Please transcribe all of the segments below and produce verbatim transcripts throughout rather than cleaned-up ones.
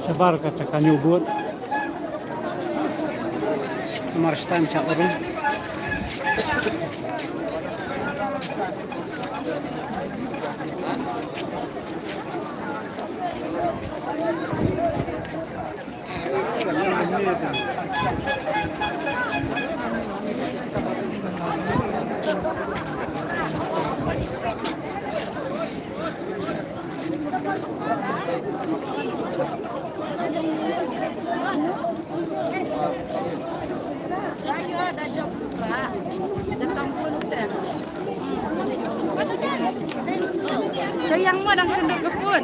Shabar ka cha ka ñiewbud. Mar stan cha uru. Sayang mo dang sunduk ke pun.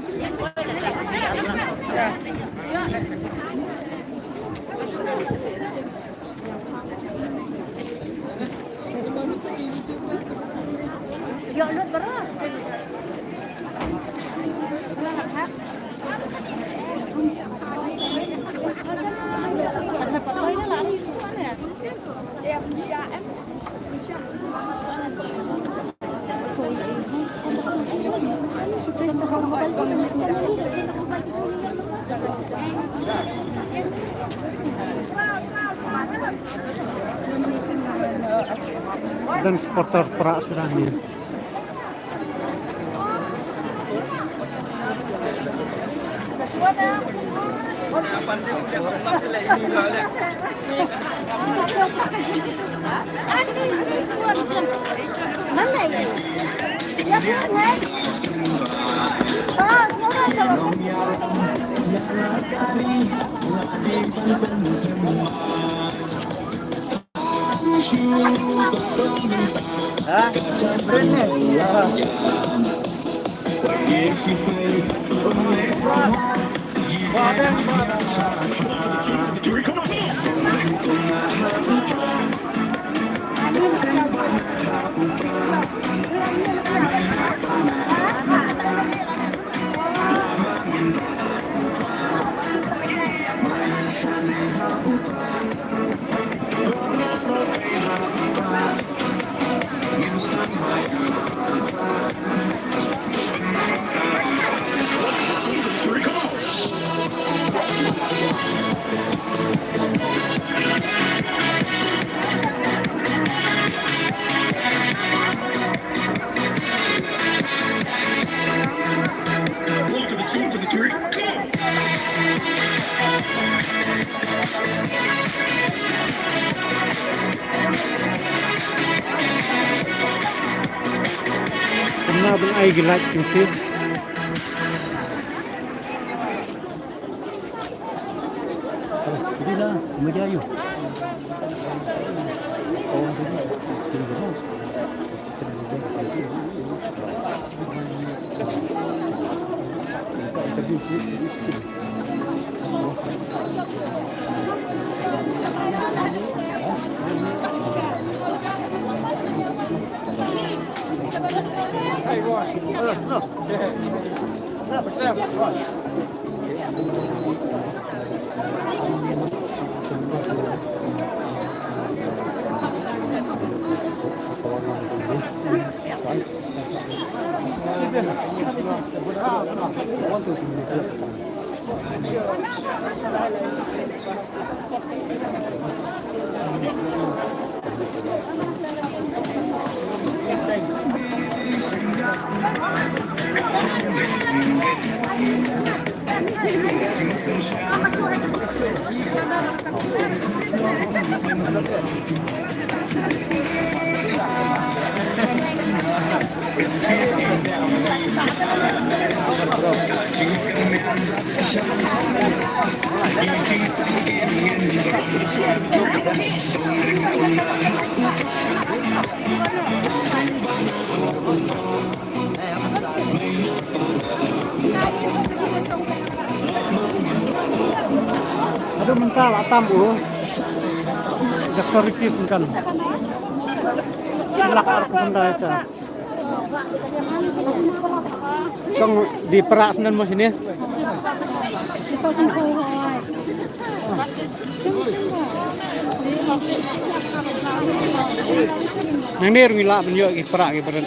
Dan supporter Prah Sudani. One to the two to the three, come on! Kumno ban ai ki light ki tip. Hindi na, hindi ayo. Haduh mynta la tam u Doktor Ricky Syngkan. Shi lak arphew khyndai hajar. Kong di Prah shen mo shane. Nangne ruh ngi lah ban ïoh ki Prah ki barit.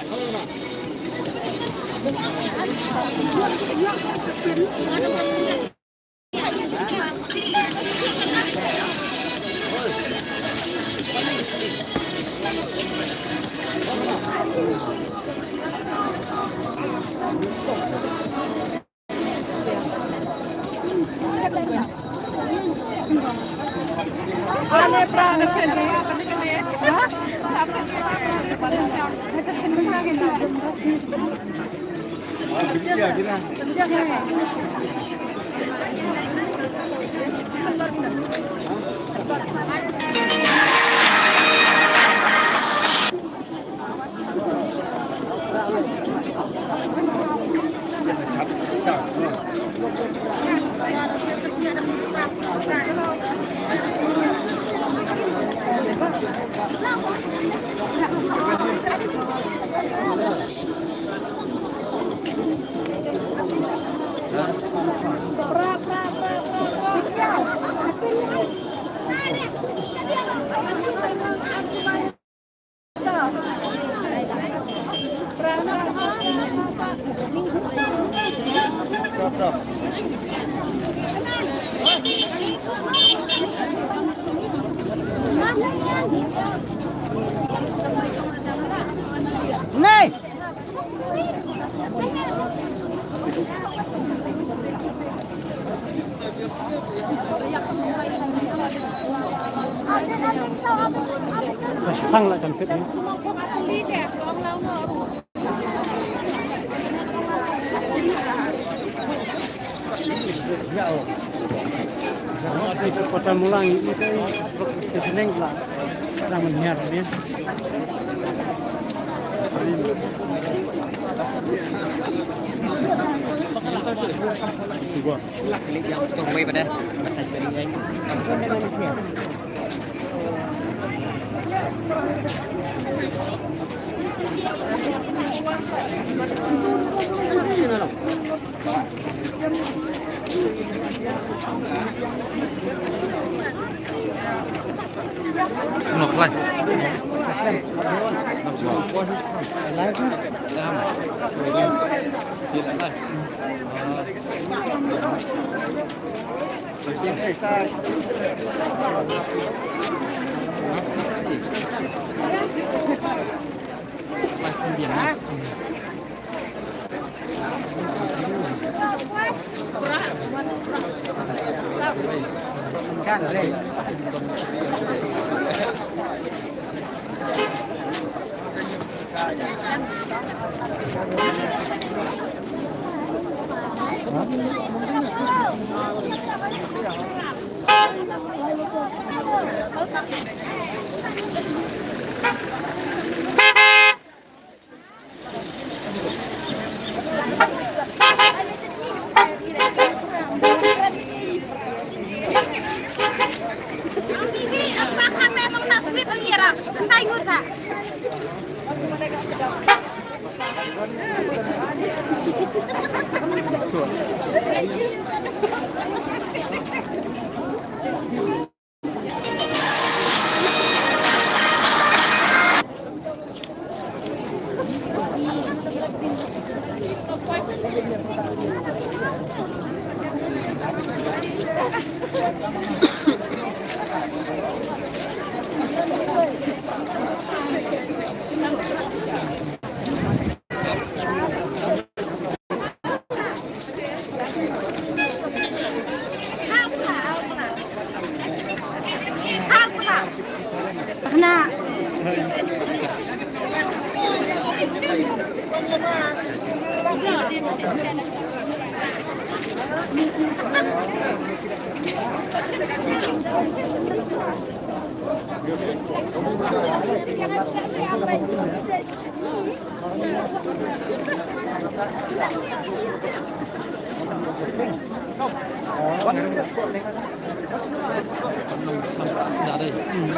Sa shipang lah cantik ni. Supporter mula ngi ite stationing lah. Sedang menyiar ni. Itu gua.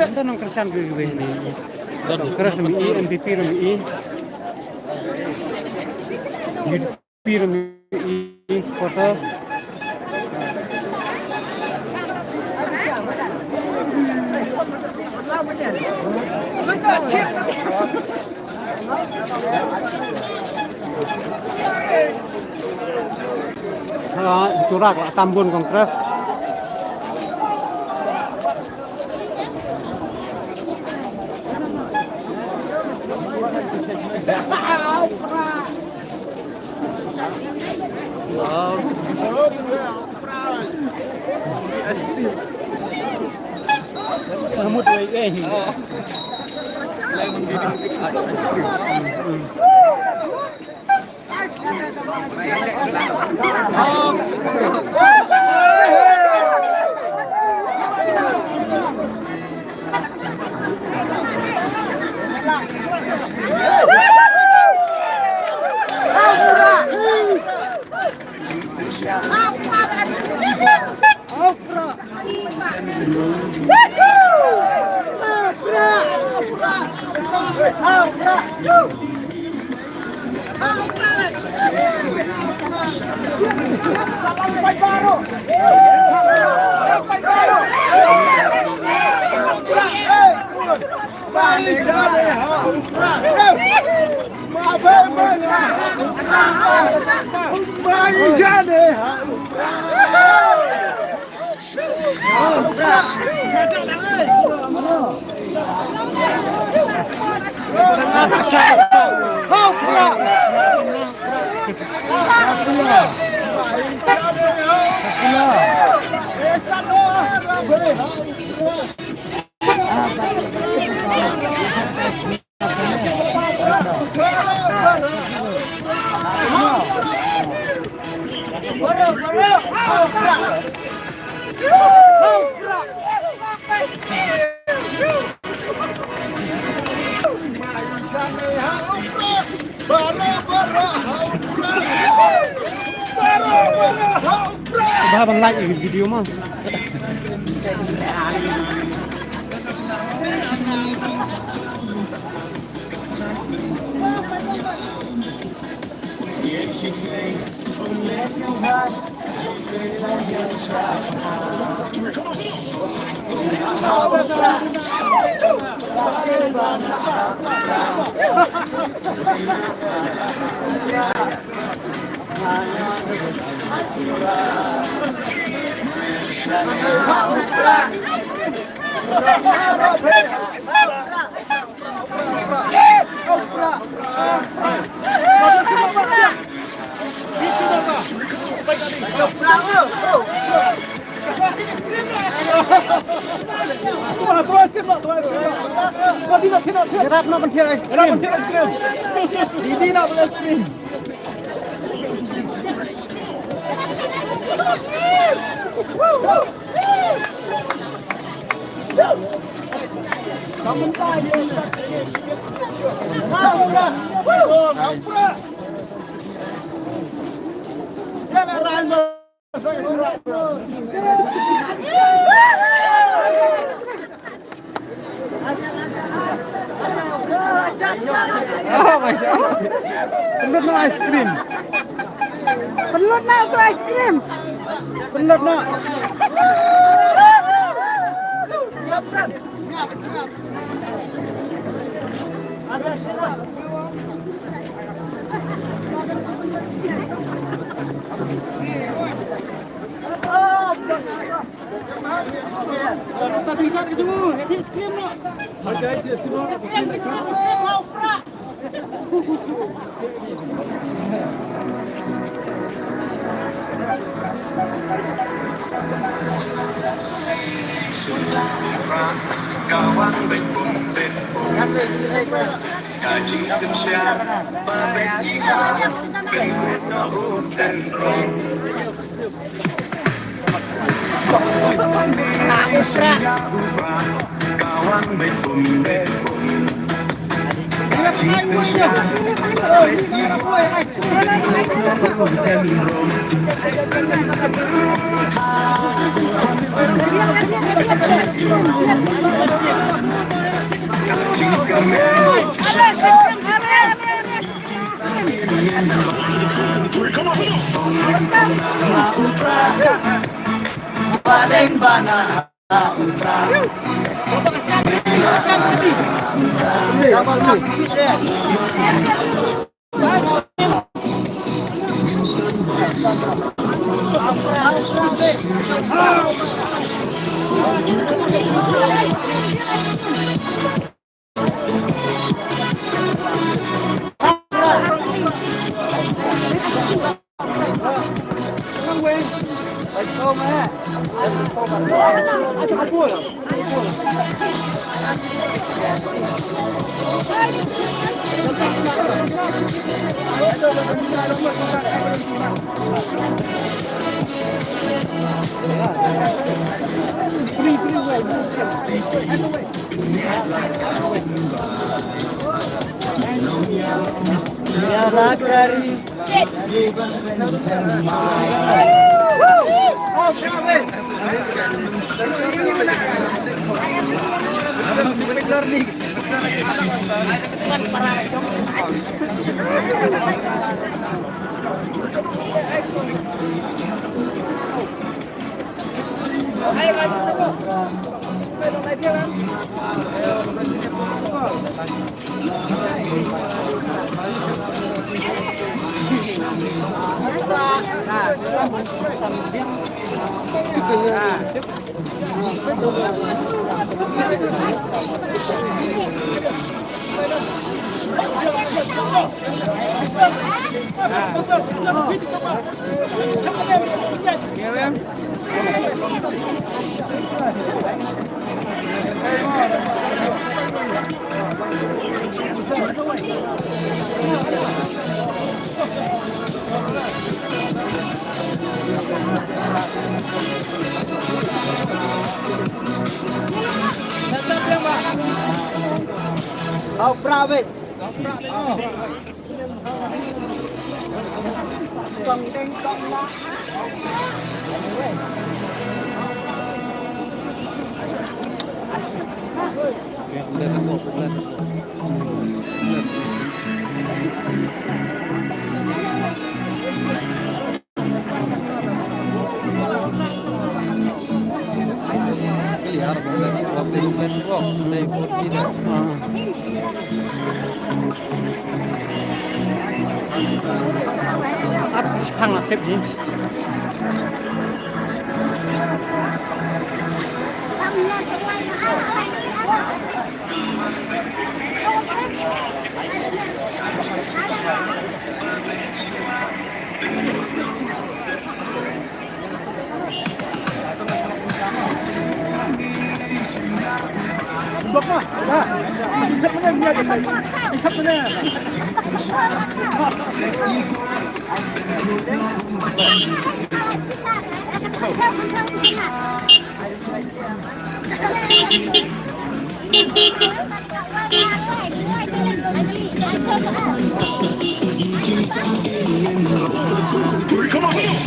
Ynda nongkyrshan kiwei kiwei hangne. Congress ruh ïohi, N P P ruh ïohi. U D P ruh ïohi, supporter. Ha, turak la tambun Congress. Ba ban like video ma. Ïarap noh ban thied ice cream. Didi noh ban ice cream. Oh, masya Allah. Pynlut noh ice cream. Pynlut noh tu ice cream. Pynlut noh. Hau prah beit. Ap shipang la tip hi. Come on.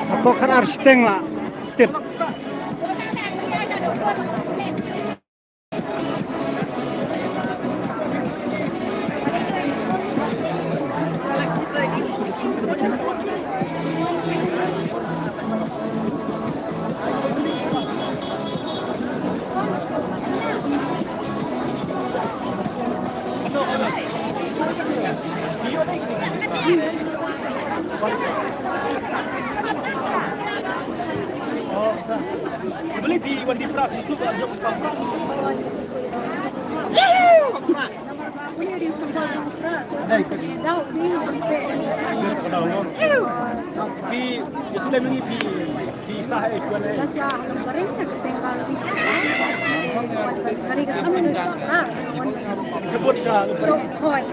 Hapoh khatar shiteng la tip. Phi, ïa tu lem ngi phi, phi sah eh, kuan eh. Ka bot sha. Hoi.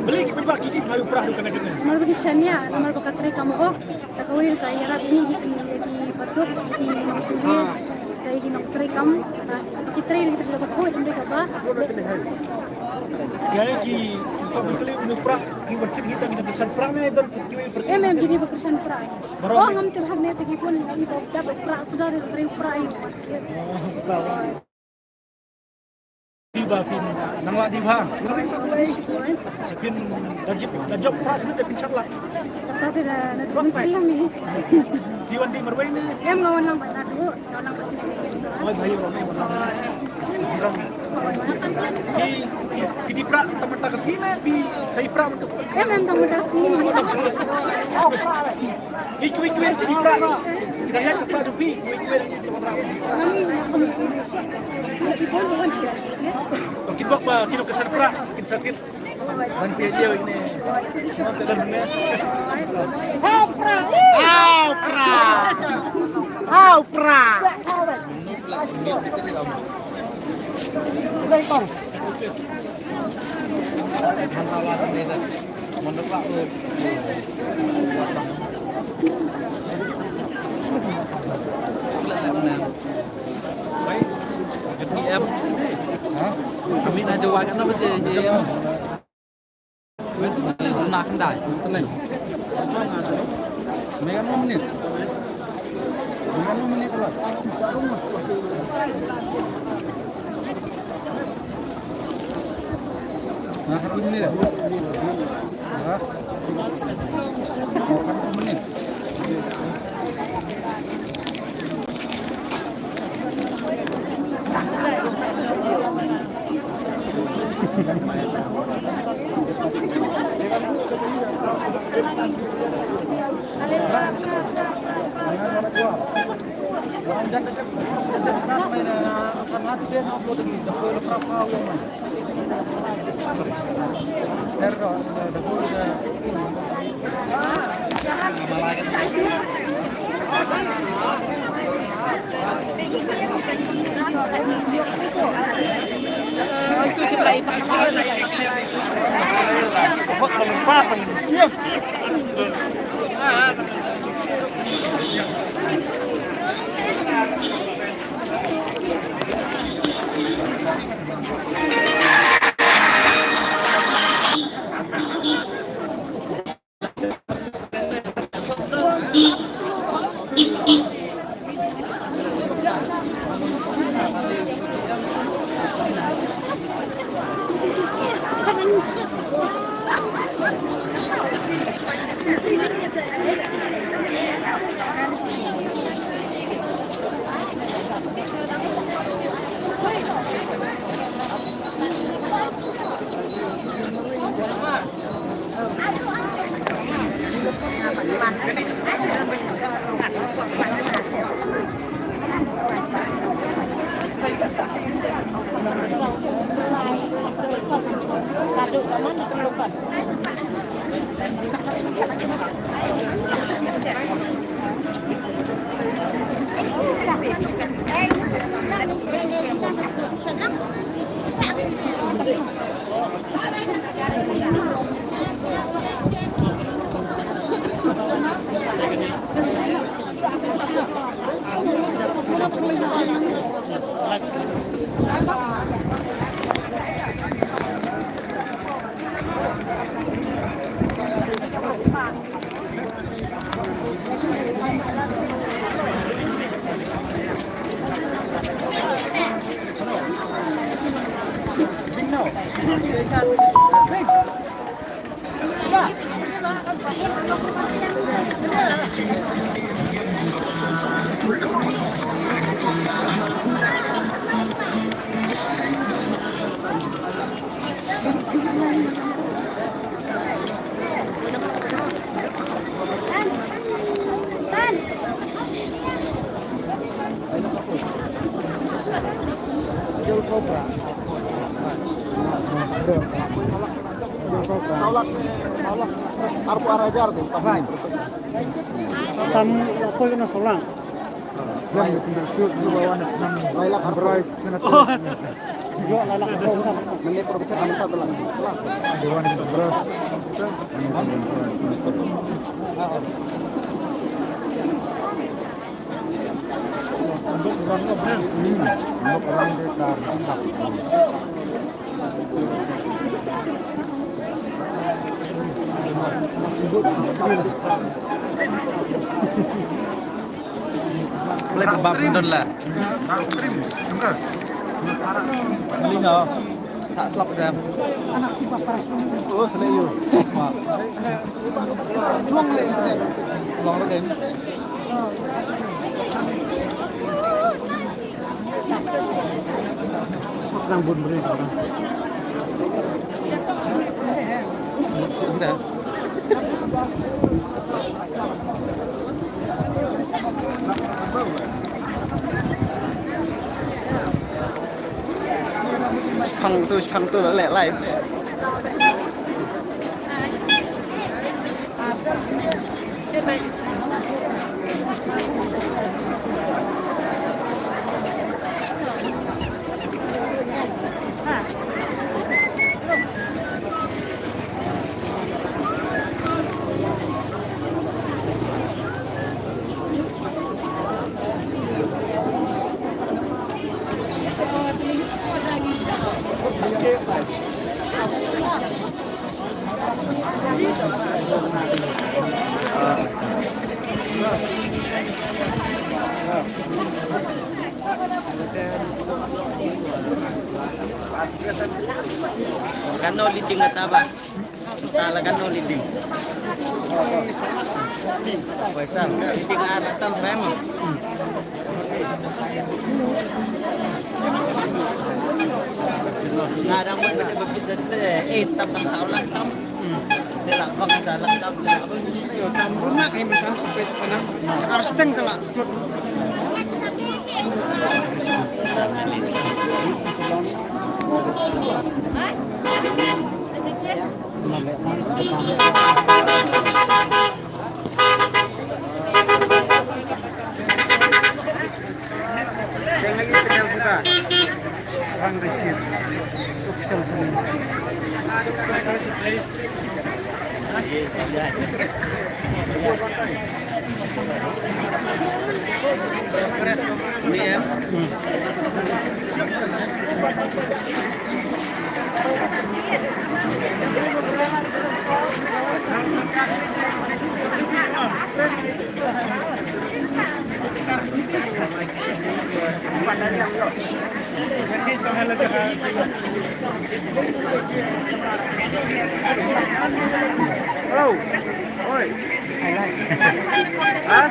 Balei ki paidbah ki ïeit bha ïa u Prah ruh kane kane? Namar ba ki shaniah, namar ba ka trei kam hok. Te kawei ruh ka ïarap ïa ngi ki, ki paidbah, ki nongtrei, ki nongtrei kam. Ki trei ruh ki trei kaba hok, ki trei kaba. Ïa ki, ki, ki, ki Prah, ki ba kit kita ki da kyrshan Prah ne don kit kiwei Prah. Em, em, ki dei ba kyrshan Prah. Baroh. Oh, ngam tip hangne te ki bun ki ba dap Prah suda, ki trei Prah. Oh, Prah. Phi ba phin nang lah dih bha. Phin da jop, da jop Prah shuh te phin shah lah. Kata te da na dun siang ni. Phi wan dih marwei ne? Em, nga wan lang ba naduh, nga wan lang ba. Oi, bhai, wan lang. Phi, phi, phi dih Prah tang mynta ka sngi ne phi dih Prah mynta? Em, em, tang mynta ka sngi. Wik, wik, wik, wik, wik. Kita ya, kita jumpa. Wik, wik, wik. Kita buat apa? Kita ke sana. Kita sakit. Ban pia jeu ini. Hau Prah. Hau Prah. Hau Prah. Tolak, tolak. Arphew ar hajar tu. Tam, apa kena solang? Yang itu shoot di bawah ni, enam belas. Brai, sana tu. Juga lah, lah, lah. Mending produser, kamu tak telah. Dewan enam belas. Lep bab don la. Linga. Tak slap dah. Anak tiba paras. Oh, selayu. Mak. Long le. Long le. Nang bun beri. Sudah. Shipang tu, shipang tu, leh, live. Kano leading kata ba? Kata la kano leading? Faisal, leading ar tam frame. Nga dang mut bete bete eh tam tam saulang tam. Dela bang salah tam. Yo tam runa kai mata sampai sana. Ar steng kala. Hello. Oi. Hah?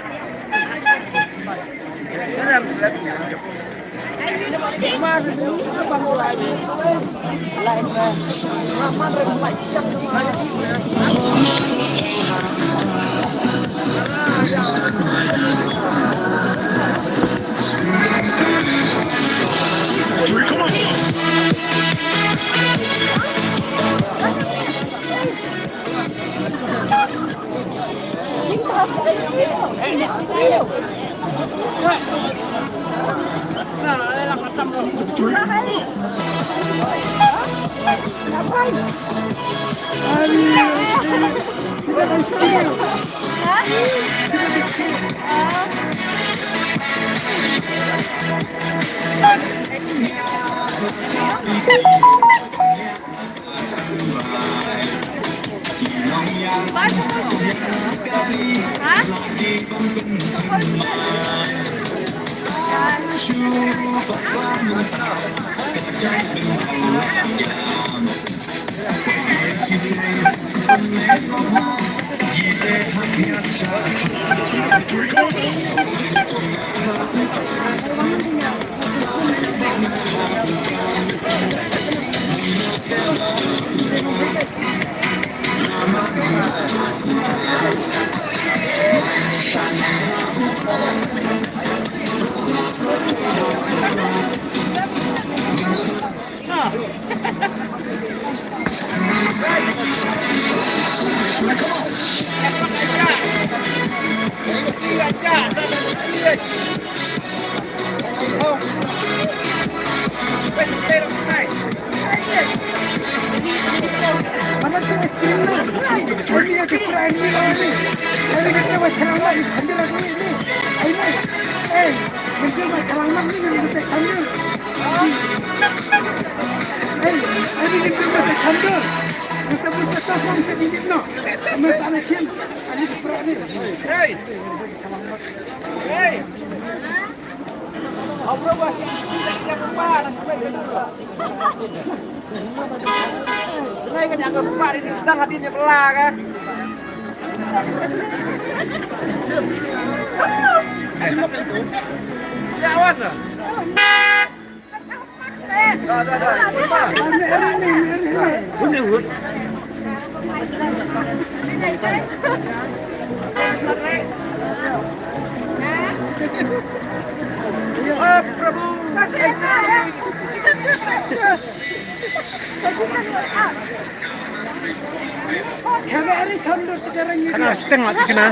Hey! Hey! Kana steng la tikna.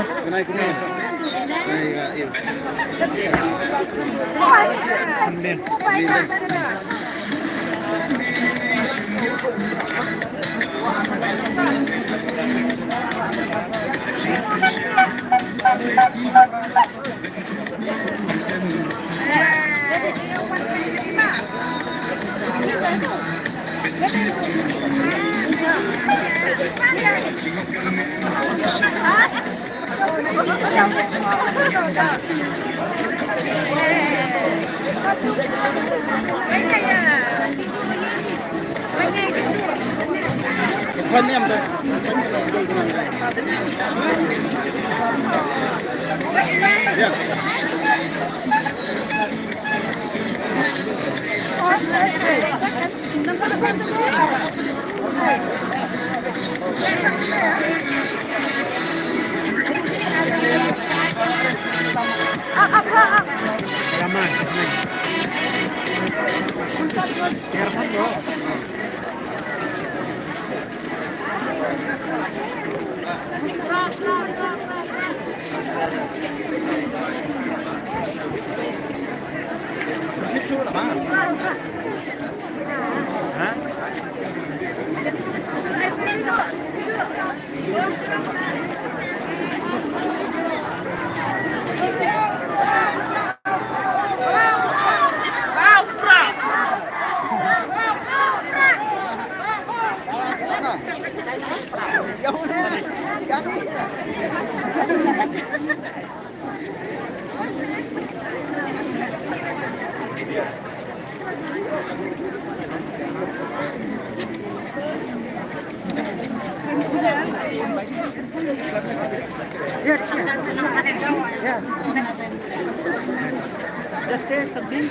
Just say something.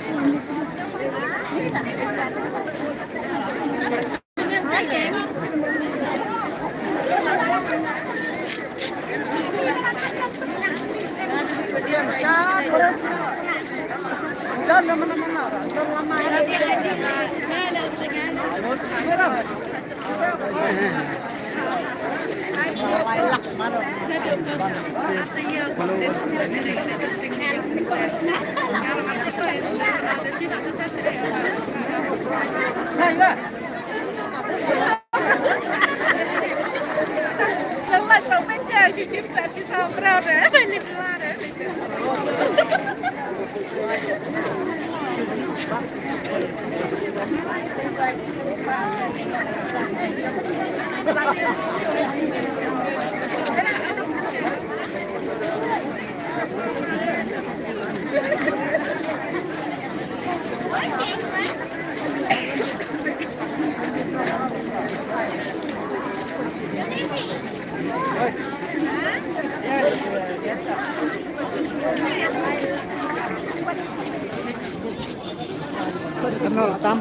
Kenal tam.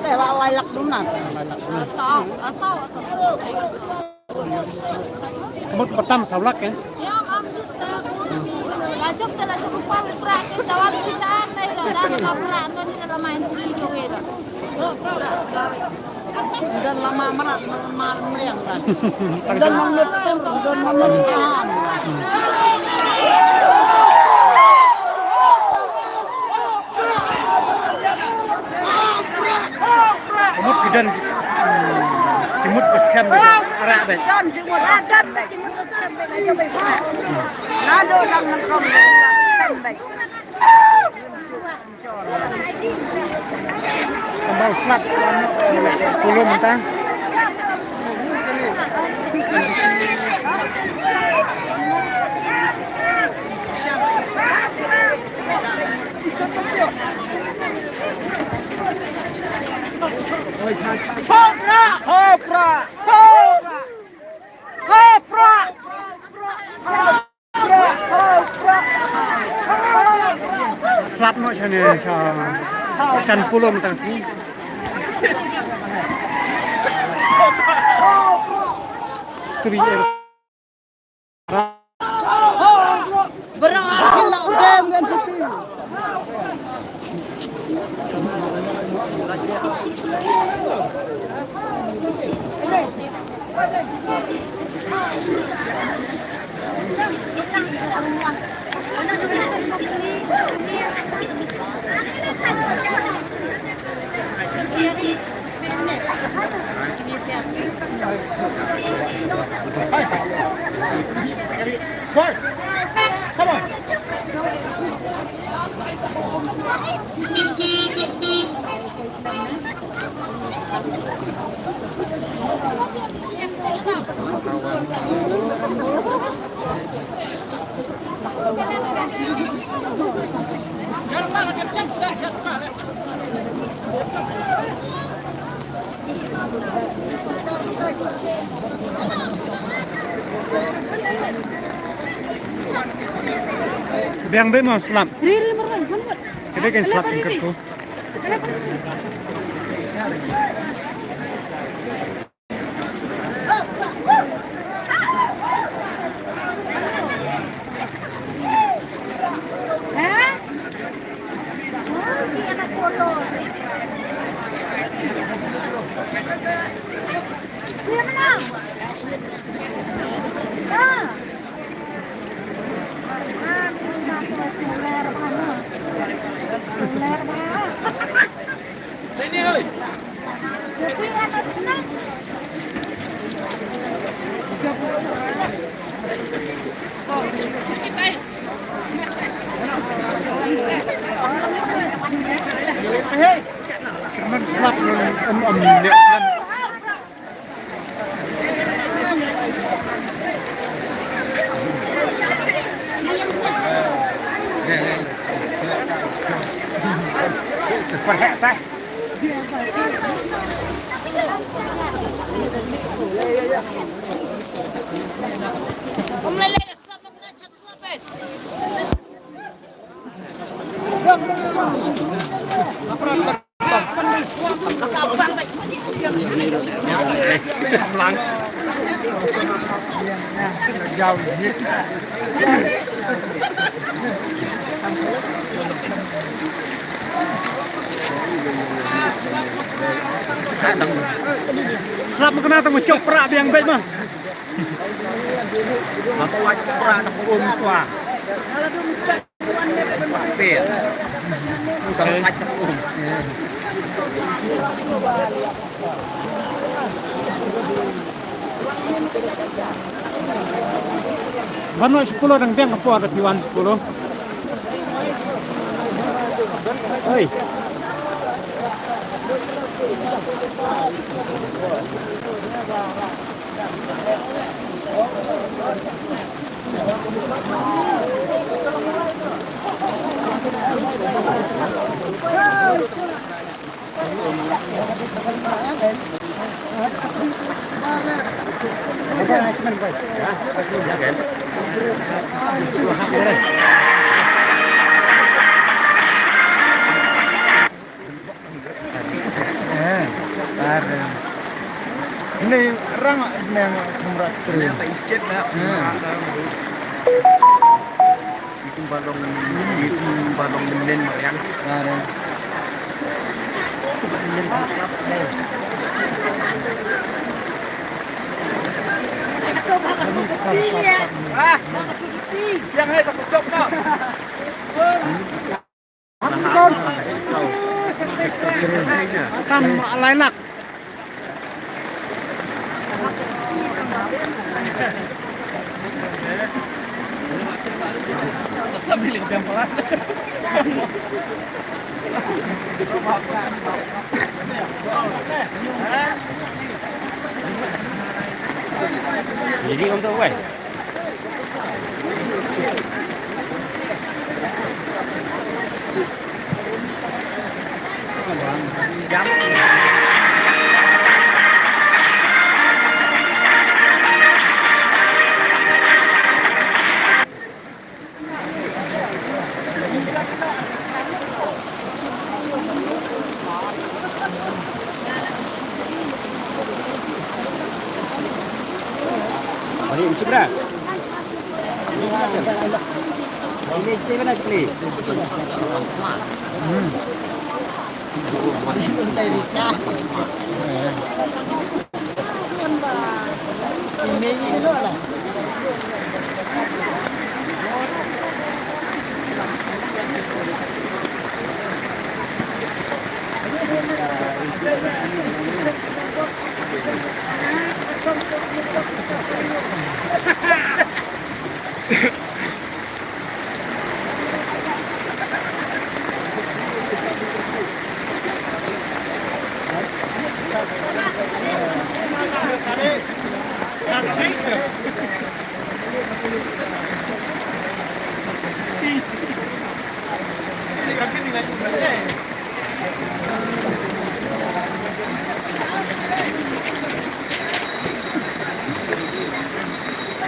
Te la lai lak dum na. Lai lak dum. Asau, asau, asau. Mut batam saw lak, eh? Ya, am tu sa. La chop te la chop pa pra ke tawal ki sha te la la la pra to ni la main tu ki ko wera. Dan lama merat, merat meriang kan. Dan menggetar, dan menggetar. Mut ki don, hmm, ki mut ba skhem ba arak ba. Don ki mut adat ba, ki mut ba skhem ba, ba, ba. Nado dang nangkong ba skhem ba. Tambah slap, puluh mentah. Hopra! Hopra! Hopra! Hopra! Slap noh shane sha jan pulom tang sini. Three air. Biang beit mo slap. Ri, ri, mer, mer, mer. Ka dei kan slap kan ka tu. Slap ma kane tang ma chop pra biang beit ma. Ban wan sepuluh dang dang ka por da phi wan sepuluh. Oi. Eh, tar. Ini rang nang kumrat stri. Ikum balong, ikum balong menen mariang. Tar. Ah, yang hai tak cocok, no. Tam lailak. Jadi untuk wai.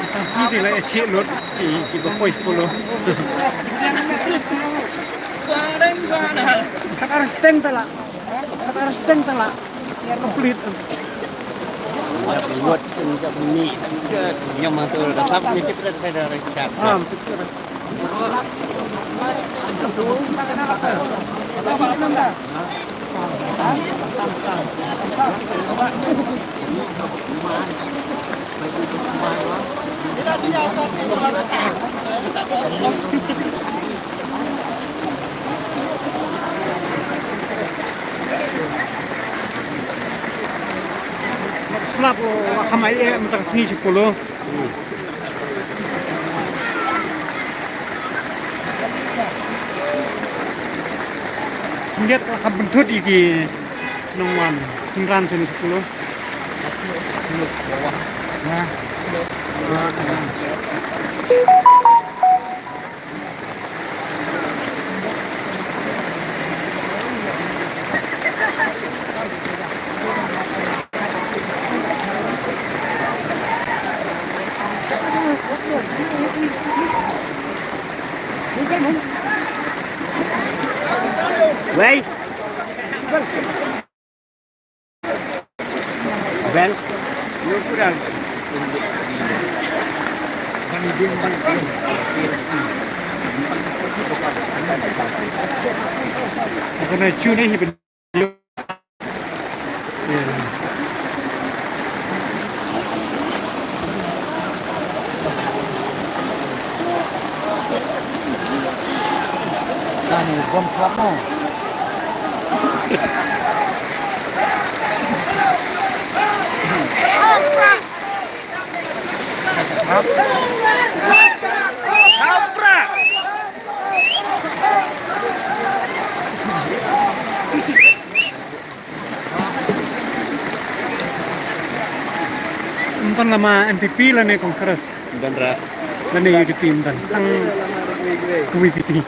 Tang sini lah ecek lut. Ki ba poi sepuluh. Tak ada steng tala. Tak ada steng tala. Complete. Dah buat sini dah bunyi. Yang mantul dasar ni kita dah ada Richard. Ah, betul. Slap, oh, wa khamai eh, mentang sini sepuluh. Ngiat ka bynthut ïa ki nongwan synran sien skul. Ha. Ha. Wei. Bel. Kana chu ne hi ben. Ym don lama N P P lane Congress. Ym don re. Lane U D P ym don. Tang ka V P P.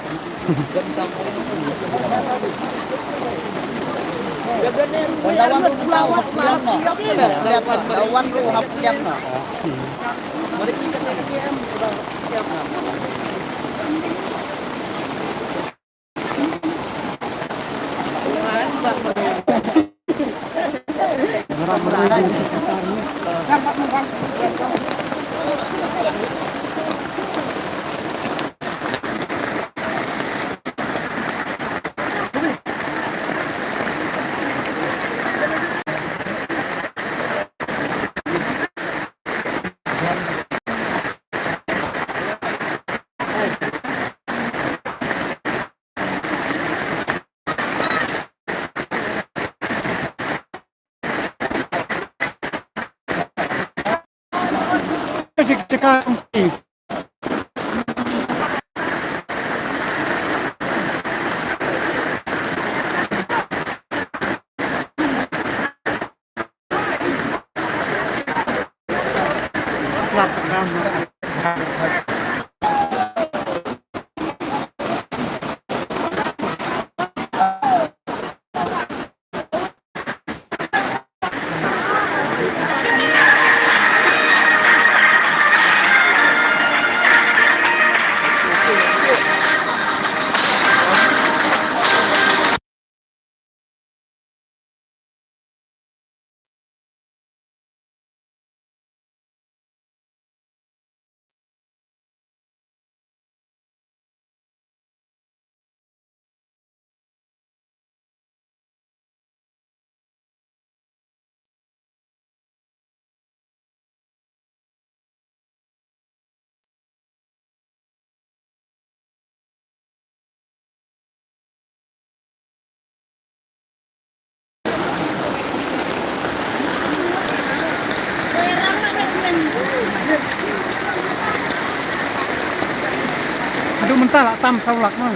Haduh mynta la tam saw lak ma.